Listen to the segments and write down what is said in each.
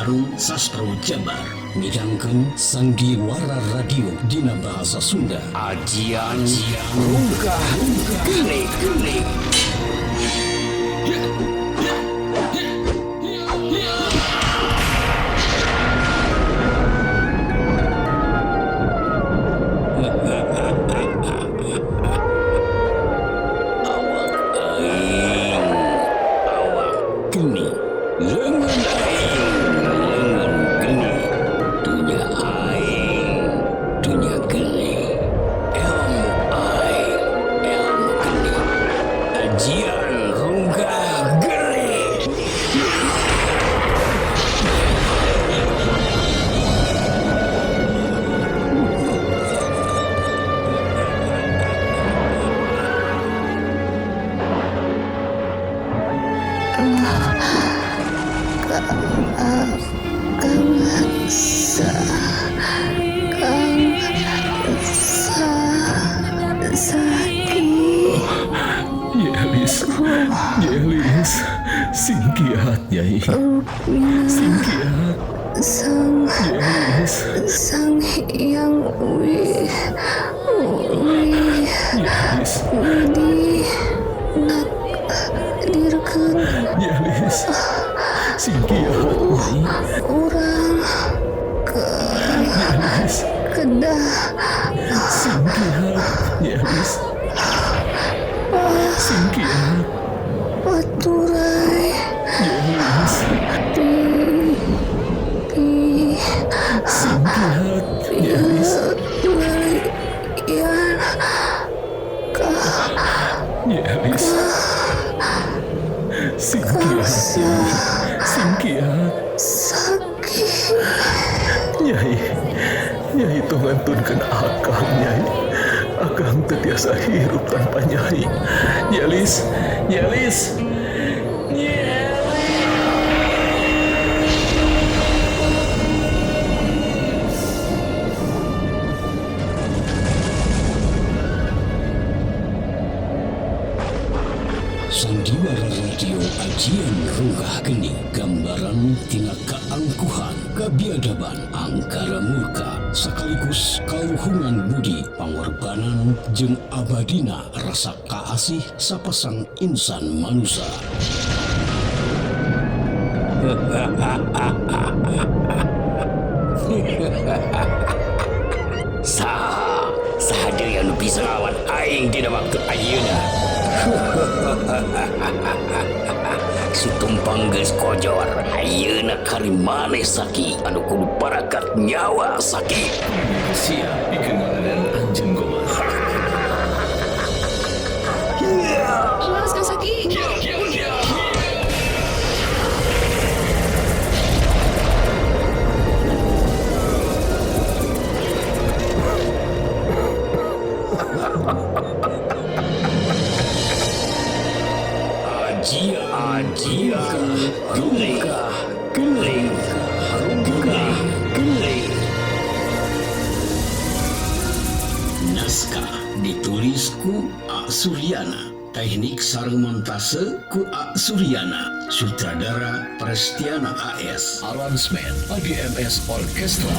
sareng Sastro Jabar midangkeun Sandiwara Radio dina bahasa Sunda. Ajian Rungkah Geni Geni. Awak aing, awak geni, leungeun aing, leungeun geni, dunya aing, dunya geni, ilmu aing, ilmu geni, ajian Rungkah Geni. Kang sa Kang sa Saki. Yelis, Yelis, sing kiat, Nyai, sing kiat. Sang Yelis. Sang Hyang Wi Wi Yelis. Widi nakdirkeun Yelis, sing kiat, Nyai. Urang ke Yelis. Kedah Sing kiat, Yelis, sing kiat. Paturai Yelis. Pi pi Sing kiat, Yelis. Yan Yelis, sing kiat, Nyai, sing kiat. Saki. Nyai, Nyai tong ngantunkeun akang, Nyai. Akang teu tiasa hirup tanpa Nyai. Yelis, Yelis, Yelis. Sandiwara Radio Ajian Rungkah Geni, gambaran tina kaangkuhan, kabiadaban, angkara murka sekaligus kaluhungan budi, pangorbanan jeung abadina rasa kaasih sapasang insan manusia. Saha saha deui anu bisa nglawan aing dina waktu ayeuna? Si tumpang geus kojor, ayeuna kari maneh, Saki, anu kudu parakat nyawa, Saki. Siap pikeun ngaladenan anjeun, Gomar. Awas, Kang Saki. Ajian Ajian Rungkah Geni Rungkah Geni. Naskah ditulis ku A Suryana, teknik sareng montase ku A Suryana, sutradara Prestiana AS. Aransemen ADMS Orkestra.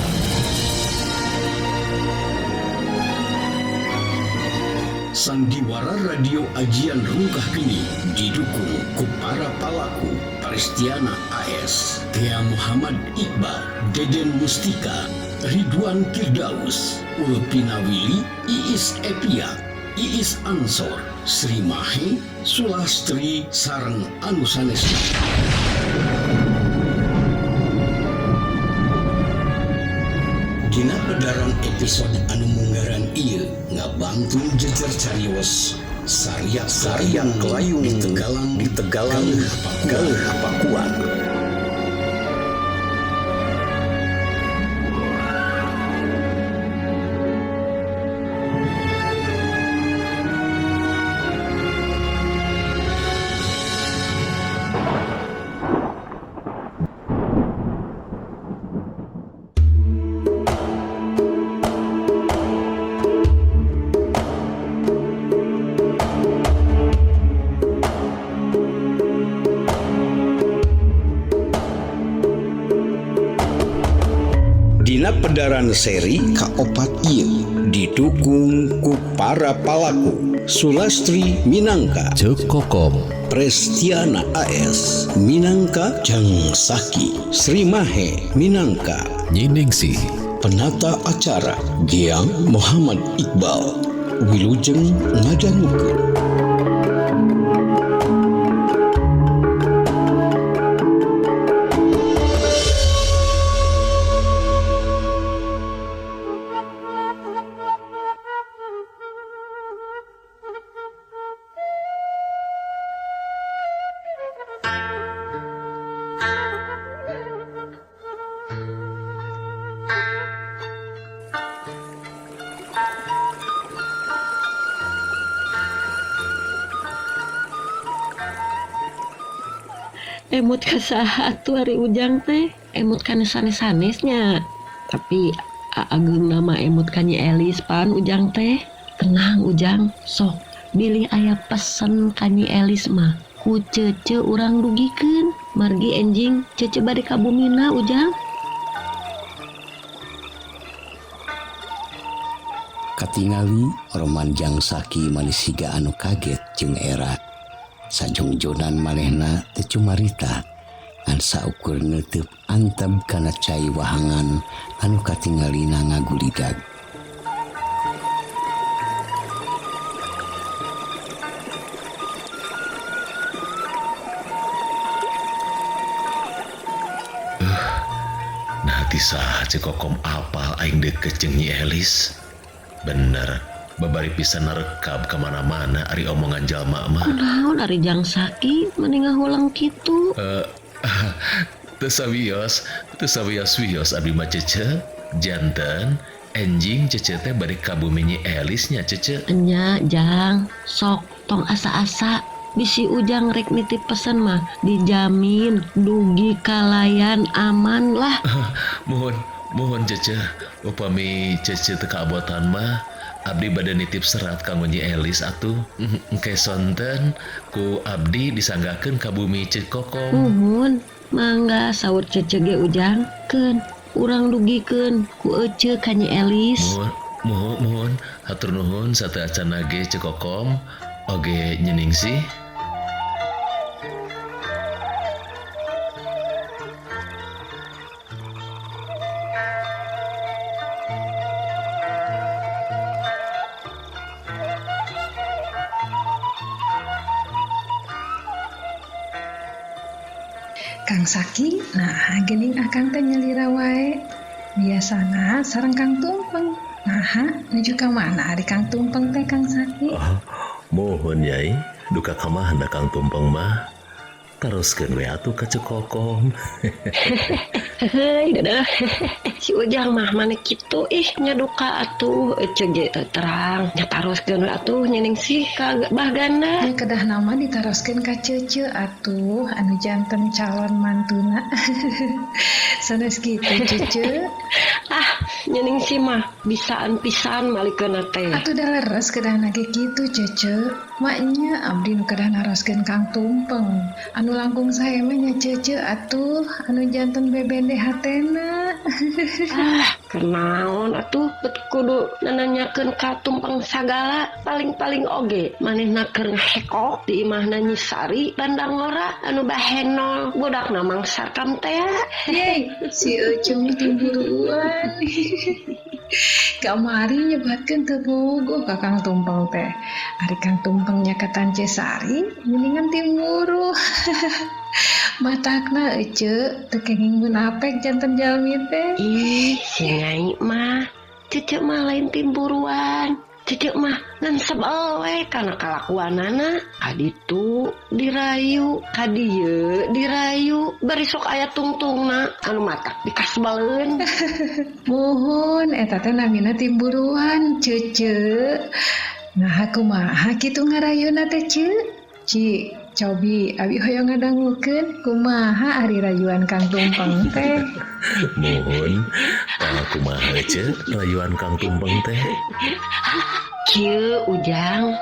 Sandiwara Radio Ajian Rungkah Geni didukung ku para palaku Prestiana AS, Tea Muhammad Iqbal, Deden Mustika, Ridwan Firdaus, Ulpina Willy, Iis Epia, Iis Ansor, Sri Mahe, Sulastri sareng anu sanesna. Dina pedaran episode anu munggaran ieu ngabangtun jejer carios Saria Saria Kelayung di Tegalan, di Tegalan Galuh Pakuan. Dina pedaran seri kaopat ieu didukung ku para palaku Sulastri minangka Ceu Kokom, Prestiana AS minangka Jang Saki, Sri Mahe minangka Nyi Ningsih, Penata acara Giang Muhammad Iqbal. Wilujeng ngadangukeun. Emut ka saha atuh ari Ujang teh, emut kana sanes-sanesnya. Tapi ageungna mah emut ka Nyi Elis pan Ujang teh. Tenang Ujang, sok bilih aya pesen ka Nyi Elis mah ku Cece urang dugikeun. Margi enjing Cece bade ka bumina Ujang. Katingali roman Jang Saki manis siga anu kaget jeung era. Sajongjonan manehna teu cumarita ngan saukur neuteub antep kana cai wahangan anu katingalina ngagulidag. Nah ti saha Ceu Kokom apal aing deket jeung Nyi Elis. Bener, babari pisan narekab ka mana-mana ari omongan jalma mah. Kunaon ari Jang Saki meni ngahulang kitu? Teu sawios, teu sawios-wios abdi mah Cece. Janten enjing Cece teh bade ka bumi Nyi Elis nya Cece. Enya Jang, sok tong asa-asa. Bisi Ujang rek nitip pesan mah dijamin dugi kalayan aman lah. Mohon, mohon Cece, upami Cece teu kabotan mah abdi bade nitip serat kanggo Nyi Elis atuh. Engke sonten ku abdi disanggakeun ka bumi Ceu Kokom. Muhun, mangga saur Cece ge Ujang keun urang dugikeun ku ece ka Nyi Elis. Muhun, muhun, muhun, hatur nuhun sateuacanna ge Ceu Kokom oge Nyi Ningsih. Kang Saki, nah geuning akang teh nyalira wae. Biasana sareng Kang Tumpeng. Naha nuju ka mana ari Kang Tumpeng teh Kang Saki? Oh, mohon Nyai, duka ka mana Kang Tumpeng mah? Teruskeun we atuh ka Ceu Kokom. Heuy, dadah. Si Ujang mah mane kitu ih nya duka atuh ece ge teu terang. Nya taroskeun we atuh Nyi Ningsih ka Bah Ganda. Nya kedah nama ditaroskeun ka Cece atuh anu janten calon mantuna. Sanes kitu Cece. Ah, Nyi Ningsih mah bisaan pisan malikeunna teh. Atuh da leres kedahna ge kitu Cece. Maknya abdi nu kedah naroskeun Kang Tumpeng. Anu langkung sae mah nya Cece atuh anu janten bebende hatena. Ah, kenaon atuh bet kudu nananyakeun ka Tumpeng sagala, paling-paling oge manehna keur ngahekok di imahna Nyi Sari Bandang Lora anu bahenol budakna Mang Sarkam teh. Yeay, si Ecem timburuan. Kamari nyebatkeun teu bogoh ka Kang Tumpeng teh. Ari Kang Tumpeng nyakatan Cesari mendingan timburu. Matakna ece teu kenging munapek janten jalmi teh. Ih, si Nyai mah Cece mah lain timburuan. Cece mah ngan sebel we kana kalakuanana. Kaditu dirayu, kadieu dirayu, bari sok aya tungtungna anu matak dikasebaleun. Muhun eta teh namina timburuan Cece. Nah kumaha kitu ngarayuna teh Ce? Ci, cobi abi hoyong ngadangukeun kumaha ari rayuan Kang Tumpeng teh. Muhun, tah kumaha ce rayuan Kang Tumpeng teh? Kieu Ujang.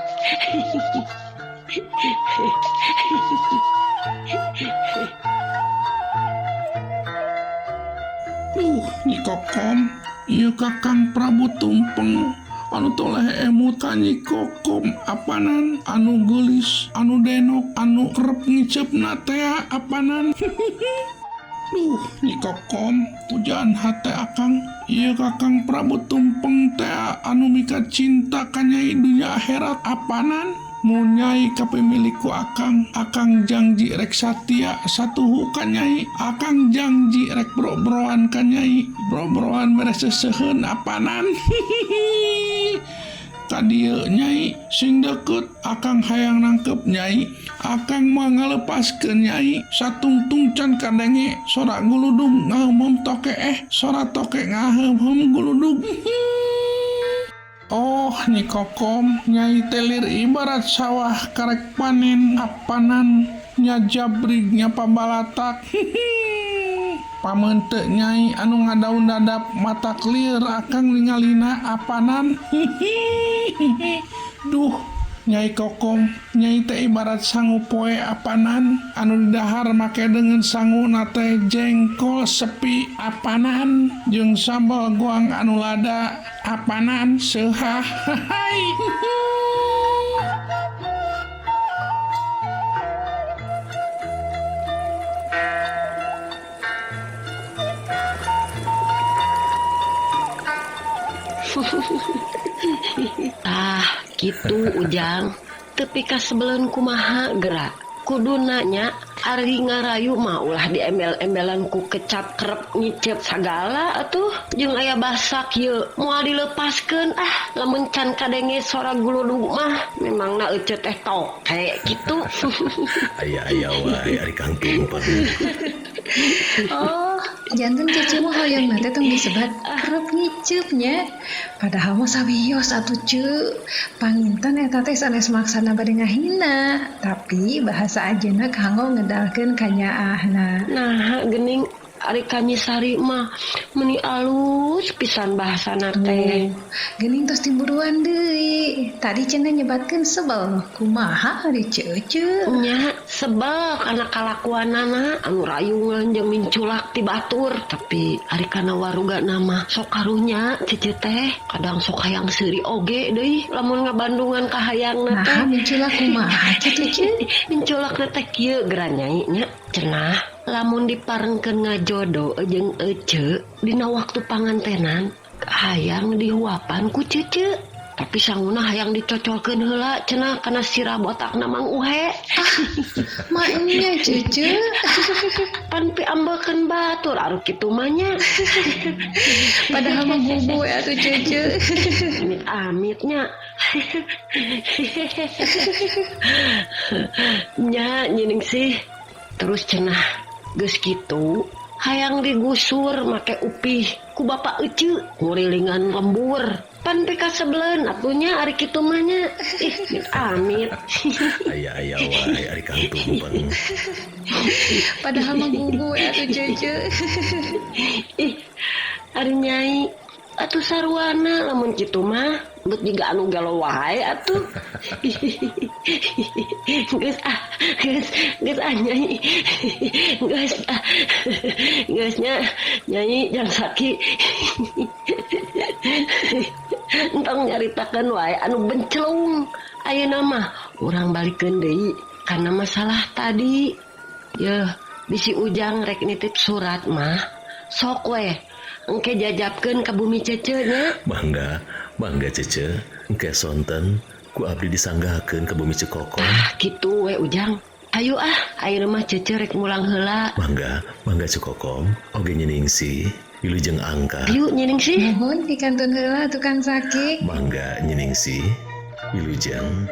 Duh, Nyi Kokom, ieu Kakang Prabu Tumpeng anu toleh emut ka Nyi Kokom apanan anu geulis, anu denok, anu kerep ngiceupna tea apanan. Duh, Nyi Kokom, pujaan hate akang, ieu Kakang Prabu Tumpeng tea anu mika cinta ka Nyai dunya akhirat apanan. Mun Nyai kapimilik ku akang, akang jangji rek satia satuhu ka Nyai, akang jangji rek bro-broan ka Nyai, bro-broan mere seseuheun apanan. Ka dieu Nyai, sing deukeut akang hayang nangkep Nyai, akang moal ngalepaskeun Nyai, satungtung can kadenge sora guludug ngaheumheum toke sora toke ngaheumheum guludug. Oh, Nyi Kokom, Nyai telir ibarat sawah karek panen apanan nya jabrig nya pabalatak. Pameunteuk Nyai anu ngadaun dadap mata clear akang ningalina apanan. Duh, Nyai Kokom, Nyai teh ibarat sangu poe apanan anu didahar make dengan sangu nate jengkol sepi apanan jeung sambal goang anu lada apanan seuhah. Hai. Tah, kitu Ujang. Tepi kasebeleun kumaha gerak. Kuduna nya ari ngarayu mah ulah diembel-embelan ku kecap kerep ngicep sagala atuh jeung aya basak ieu moal dilepaskeun ah lamun can kadenge sora guludug mah memangna ece teh toke kitu. Aya-aya wae ari Kang Tumpeng. Oh, janten Cece mah hoyong teh tong disebat kerep ngiceupnya. Padahal mah sawios atuh Ceu. Panginten eta teh sanes maksana bade ngahina, tapi bahasa ajeuna kanggo ngedalkeun kanyaahna. Nah, geuning ari ka Nyi Sari mah meuni alus pisan bahasana teh. Geuning tos timburuan deui. Tadi cenah nyebatkeun sebel. Kumaha ari Ceu? Nya sebel kana kalakuanana anu rayungan jeung minculak ti batur. Tapi ari kana warugana mah sok karunya Cece teh. Kadang sok hayang seuri oge deui lamun ngabandungan ka hayangna teh. Nah, minculak kumaha kitu Ceu? Minculakna teh kieu geura Nyai nya. Cenah lamun diparengkeun ngajodo jeung ece dina waktu pangantenan hayang dihuapan ku Cece, tapi sanguna hayang dicocolkeun heula cenah kana sirah botakna Mang Uhe. Maknya Cece pan piambekeun batur anu kitu mah nya. Padahal mah gubu atuh Cece. Amit-amitnya. Nya nyining sih. Terus cenah geus kitu hayang digusur make upih ku bapak ece ngurilingan lembur pan pikasebeleun atunya ari kitu mah nya. Ih, amit. Aya-aya wae ari Kang Tumpeng. Padahal mah gugu atuh Cece. Ih, ari Nyai atuh sarwana lamun kitu mah bet jiga anu gelo wae atuh. Geus ah, geus ah Nyai. Geus ah. Geus nya Nyai jang saki. Entong nyaritakeun wae anu bencelung. Ayeuna mah urang balikeun deui kana masalah tadi. Yeuh, bisi Ujang rek nitip surat mah. Sok we engke jajabkeun ka bumi Cece nya. Mangga, mangga Cece. Engke sonten ku abdi disanggakeun ka bumi Cekokom. Ah, kitu we Ujang. Ayo ah, ayeuna mah Cece rek mulang heula. Mangga, mangga Cekokom. Oge nyiningsih, wilujeng angka. Ayo nyiningsih. Nuhun dikantun heula tukang sakit. Mangga nyiningsih, wilujeng.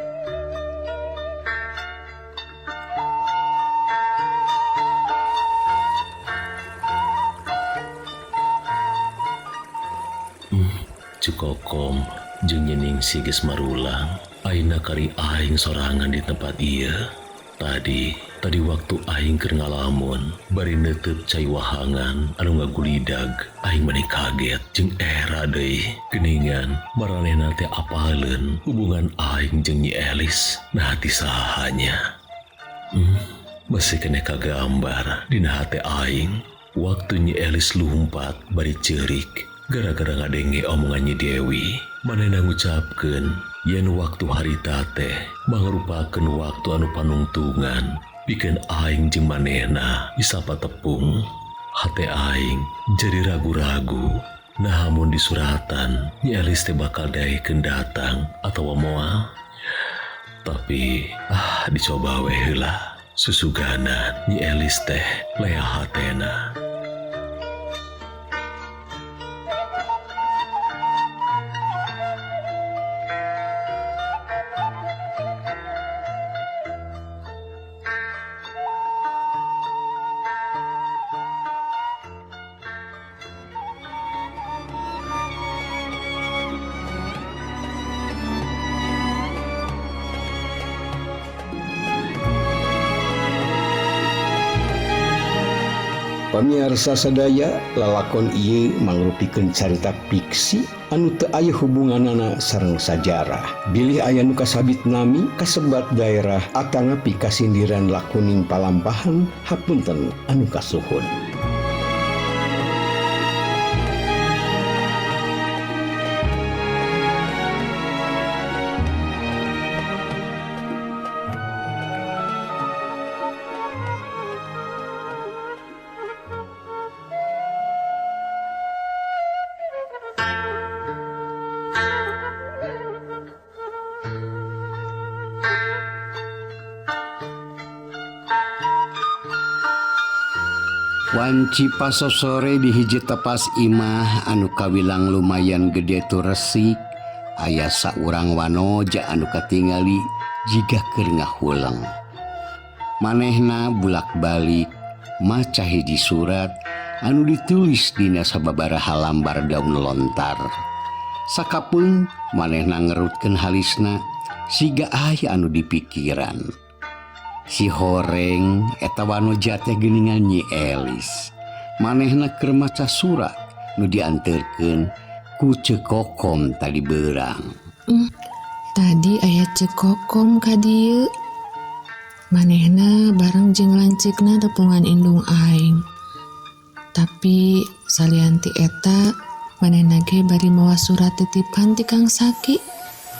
Cekokom jeung nyiningsih geus marulang. Ayeuna kari aing sorangan di tempat ieu. Tadi waktu aing keur ngalamun bari neuteub cai wahangan anu ngagulidag, aing meni kaget jeung era deui. Geuningan maranehna teh apaleun hubungan aing jeung Nyi Elis. Nah ti sahanya. Masih keneh kagambar dina hate aing. Waktu Nyi Elis lumpat bari ceurik gara-gara ngadenge omongan Nyi Dewi. Manehna ngucapkeun yen waktu harita teh mangrupakeun waktu anu panungtungan pikeun aing jeung manehna bisa patepung. Hate aing jadi ragu-ragu. Nah mun disuratan Nyi Elis teh bakal daekeun datang atawa moal. Tapi dicoba we heula. Susuganan Nyi Elis teh lea hatena. Pamiarsa sadaya, lalakon ieu mangrupikeun carita fiksi anu teu aya hubunganana sareng sajarah. Bilih aya nu kasabit nami, kasebat daerah atanapi kasindiran lakuning palampahan, hapunten anu kasuhun. Wanci pasosore di hiji tepas imah anu kawilang lumayan gede tur resik, aya saurang wanoja anu katingali jiga keur ngahuleng. Manehna bulak-balik maca hiji surat anu ditulis dina sababaraha lambar daun lontar. Sakapeung manehna ngerutkeun halisna siga aya anu dipikiran. Si horeng eta wanoja teh geuningan Nyi Elis. Manehna keur maca surat nu dianterkeun ku Ceu Kokom tadi beurang. Tadi aya Ceu Kokom ka dieu. Manehna bareng jeung lanceukna tepungan indung aing. Tapi salian ti eta manehna ge bari mawa surat titipan ti Kang Saki.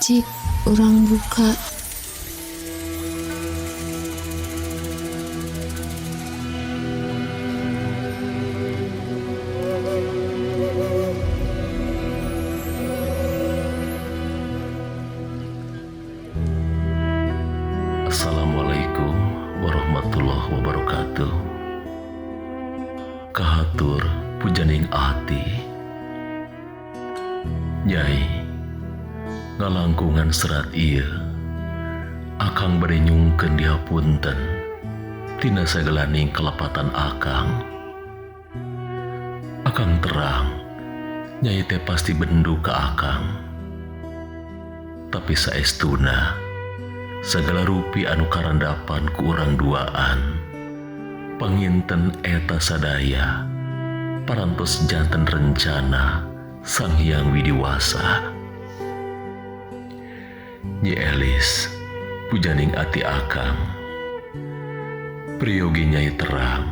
Cik urang buka. Assalamualaikum warahmatullahi wabarakatuh. Kahatur pujaning ati. Nyai, ngalangkungan serat ieu akang bade nyungkeun dihapunten tina sagalaning kelepatan akang. Akang terang, Nyai teh pasti bendu ka akang. Tapi saestuna segala rupi anu karandapan ku urang duaan, panginten eta sadaya parantos janten rencana Sang Hyang Widiwasa. Nyi Elis pujaning ati akang, priyogi Nyai terang,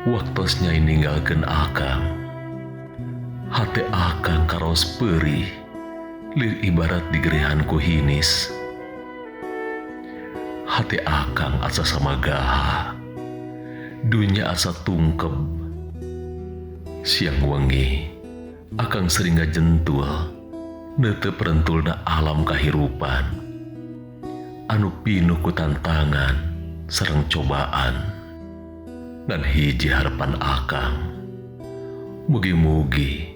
waktos Nyai ninggalkeun akang, hate akang karaos peurih, lir ibarat digerihan ku hinis. Hati akang asa samagaha, dunya asa tungkeb. Siang wengi, akang sering ngajentul, neuteup rentulna alam kahirupan, anu pinuh ku tantangan sareng cobaan. Ngan hiji harapan akang, mugi-mugi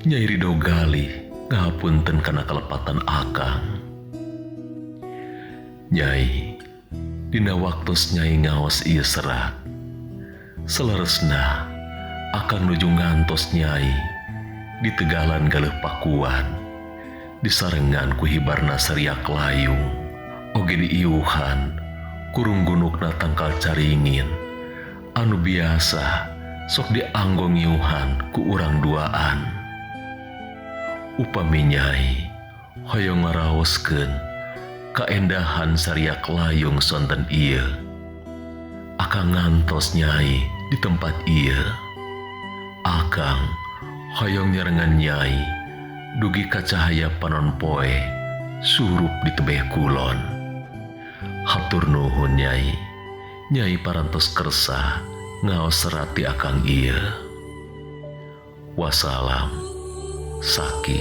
Nyai Ridho Galih ngahapunten kana kalepatan akang. Nyai, dina waktos Nyai ngaos ieu serat, saleresna akang nuju ngantos Nyai di tegalan Galeuh Pakuan, disarengan ku hibarna sariak layung, oge diiuhan kurung gunukna tangkal caringin, anu biasa sok dianggo ngiuhan ku urang duaan. Upami Nyai hoyong ngaraoskeun kaendahan sariak layung sonten ieu, akang ngantos Nyai Di tempat ieu Akang hoyong nyarengan Nyai dugi ka cahaya panon poe surup di tebeh kulon. Hatur nuhun Nyai. Nyai parantos kersa ngaos serat ti Akang ieu. Wassalam. Saki.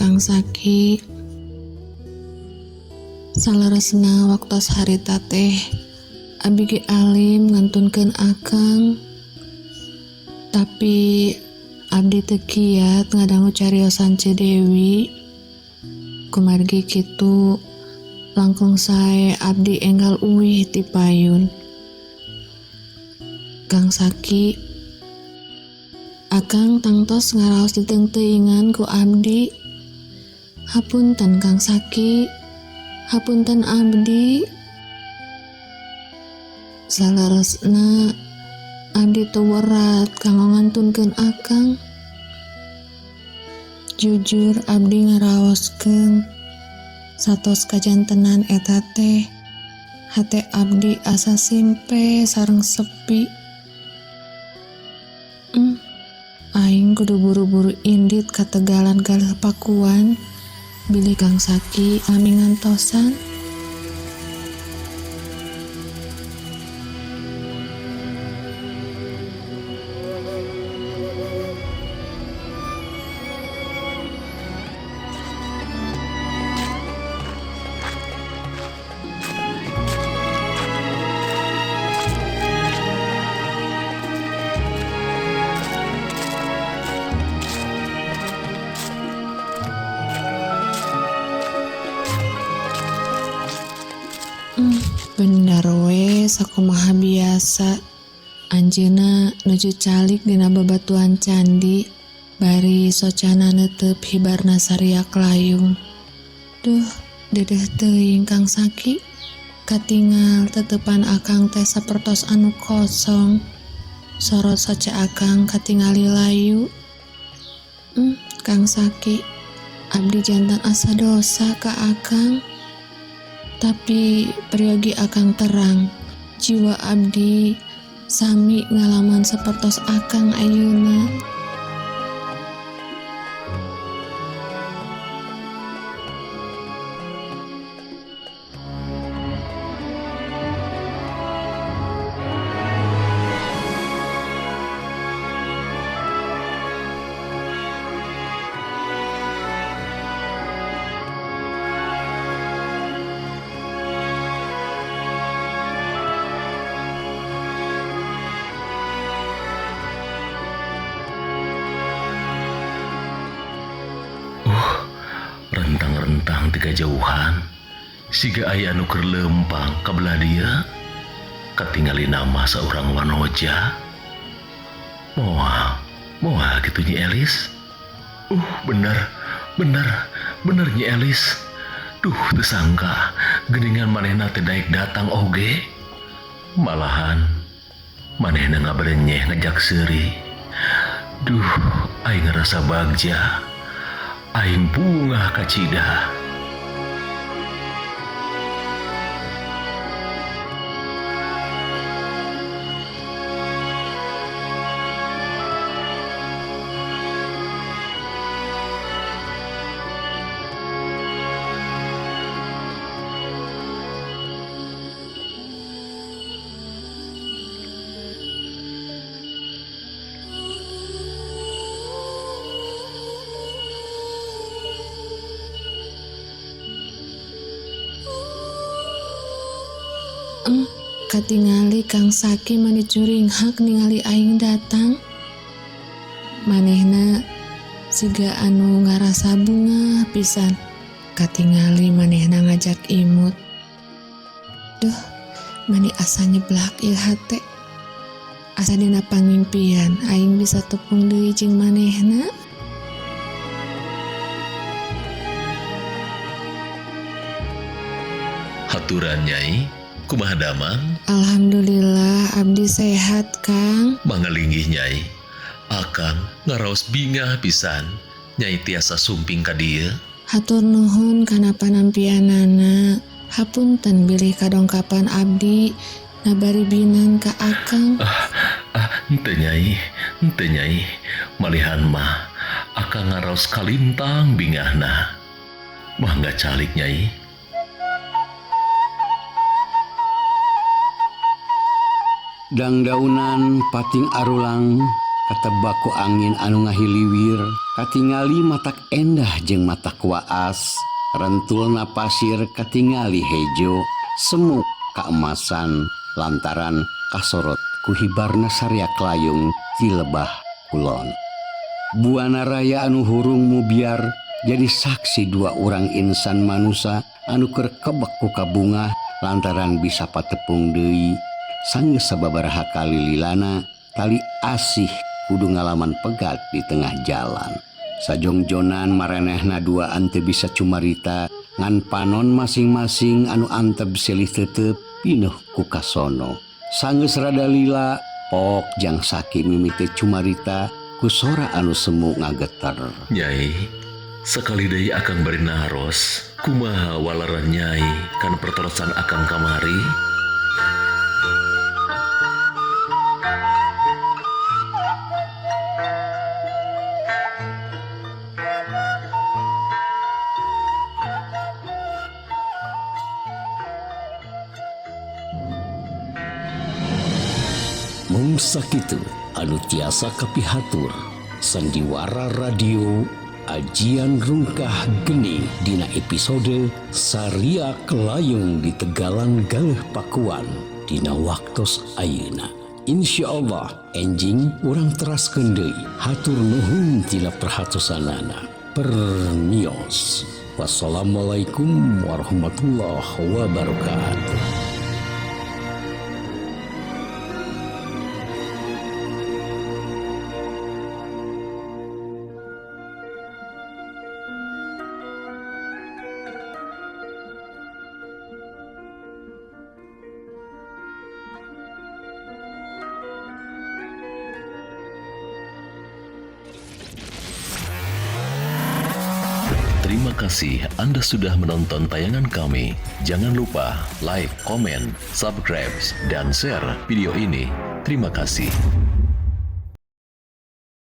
Kang Saki, saleresna waktos harita teh abi ge alim ngantunkeun Akang, tapi abdi teu kiat ngadangu cariosan Ceu Dewi. Kumargi kitu langkung sae abdi enggal uwih ti payun. Kang Saki, Akang tangtos ngaraos diteungteuingan ku abdi. Hapunten Kang Saki, hapunten abdi. Saleresna abdi teu werat kanggo ngantunkeun Akang. Jujur abdi ngaraoskeun satos kajantenan eta teh hate abdi asa simpe sareng sepi. Aing kudu buru-buru indit ka tegalan Galih Pakuan bilih Kang Saki lami ngantosan. Bener we sakumaha biasa anjeunna nuju calik dina babatuan candi bari socana neuteup hibarna sariak layung. Duh, dedeh teuing Kang Saki, katingal tetepan Akang teh sapertos anu kosong. Sorot soca Akang katingali layu. Kang Saki, abdi jantan asa dosa ka Akang. Tapi peryogi Akang terang, jiwa abdi sami ngalaman sapertos Akang ayeuna. Rentang-rentang ti kajauhan siga aya anu keur leumpang ka belah dieu katingali nama saurang wanoja. Moal, moal kitu Nyi Elis. Bener, bener, bener Nyi Elis. Duh, teu sangka geuningan manehna teh daek datang oge. Malahan manehna ngaberenyeh ngajak seuri. Duh, aing ngarasa bagja. Aing bungah kacida. Katingali Kang Saki mani curinghak ningali aing datang. Manehna siga anu ngarasa bungah pisan. Katingali manehna ngajak imut. Duh, mani asa nyeblak ieu hate. Asa dina pangimpian aing bisa tepung deui jeung manehna. Haturan Nyai, kumaha damang? Alhamdulillah abdi sehat, Kang. Mangalinggih Nyai. Akang ngaraos bingah pisan. Nyai tiasa sumping ka dieu. Hatur nuhun kana panampianana. Hapunten bilih kadongkapan abdi nabaribinan ka Akang. Ah, henteu Nyai, henteu Nyai. Malihan mah akang ngaraos kalintang bingahna. Mangga calik Nyai. Dangdaunan pating arulang katebak ku angin anu ngahiliwir katingali matak endah jeung matak waas rentulna pasir katingali hejo semu kaemasan lantaran kasorot ku hibarna sariak layung ti lebah kulon. Buana raya anu hurung mubiar jadi saksi dua orang insan manusa anu keur kebek ku kabungah lantaran bisa patepung deui sanggeus sababaraha kali lilana tali asih kudu ngalaman pegat di tengah jalan. Sajongjonan maranehna duaan teu bisa cumarita ngan panon masing-masing anu antep silih tetep pinuh ku kasono. Sanggeus rada lila pok jang saki mimiti cumarita ku sora anu semu ngageter. Nyai, sekali deui akang bari naros, kumaha walaran Nyai kan pertorosan akang kamari? Mung sakitu anu tiasa kapihatur sandiwara radio ajian rungkah geni dina episode Sariak Layung di Tegalan Galeh Pakuan dina waktos ayeuna. Insyaallah enjing urang teraskeun deui. Hatur nuhun tina perhatosanana. Permios. Wassalamualaikum warahmatullahi wabarakatuh. Terima kasih Anda sudah menonton tayangan kami. Jangan lupa like, komen, subscribe, dan share video ini. Terima kasih.